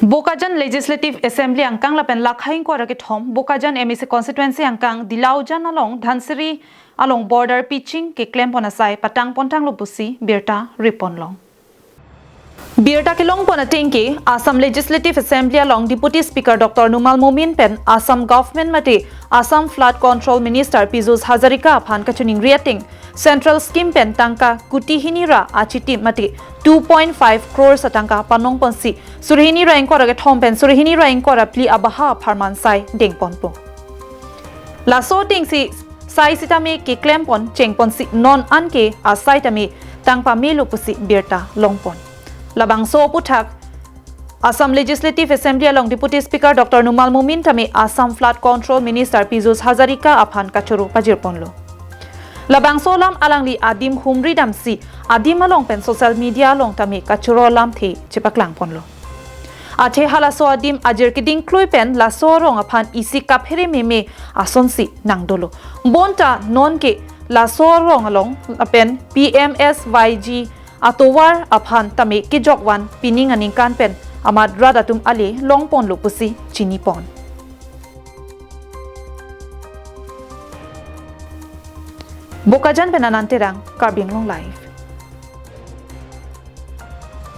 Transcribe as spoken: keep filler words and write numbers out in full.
Bokajan Legislative Assembly angkang lapen lakha ingkoi ra kethom Bokajan M A C constituency angkang Dilaujan along Dhansiri along border pitching keklem pon asai patang pon tanglo pusi birta ri pon long. Birta kelong pon ateng ke Assam Legislative Assembly along Deputy Speaker Doctor Numal Momin pen Assam Government mate Assam Flood Control Minister Pijush Hazarika aphan kachiningri ateng Central Scheme pen tangka kuti hini ra achitim mate two point five crores atangka panong ponsi suri hini ra ingkoi ra kethom pen suri hini ra ingkoi ra phli abaha apharman sai deng ponpo. Laso atengsi sai sitame keklem pon cheng ponsi non anke asai tame tang pamelo pusi birta long pon. Labangso aputhak Assam Legislative Assembly along Deputy Speaker Doctor Numal Momin tame Assam Flood Control Minister Pijush Hazarika aphan kachoro pajir ponlo. Labangso alam alangli adim humri damsi adim along pen social media along tame kachoro lamthe chepaklang ponlo. Athe halaso adim ajir keding klui pen laso arong aphan isi kaphere meme asonsi nangdolo. Bonta non ke laso arong along lapen P M S Y G atovar aphan tame kejok van pining aningkan pen amat rat atum ale long ponlo pusi chini pon. Bokajan pen Anand Terang, Karbi Anglong Live.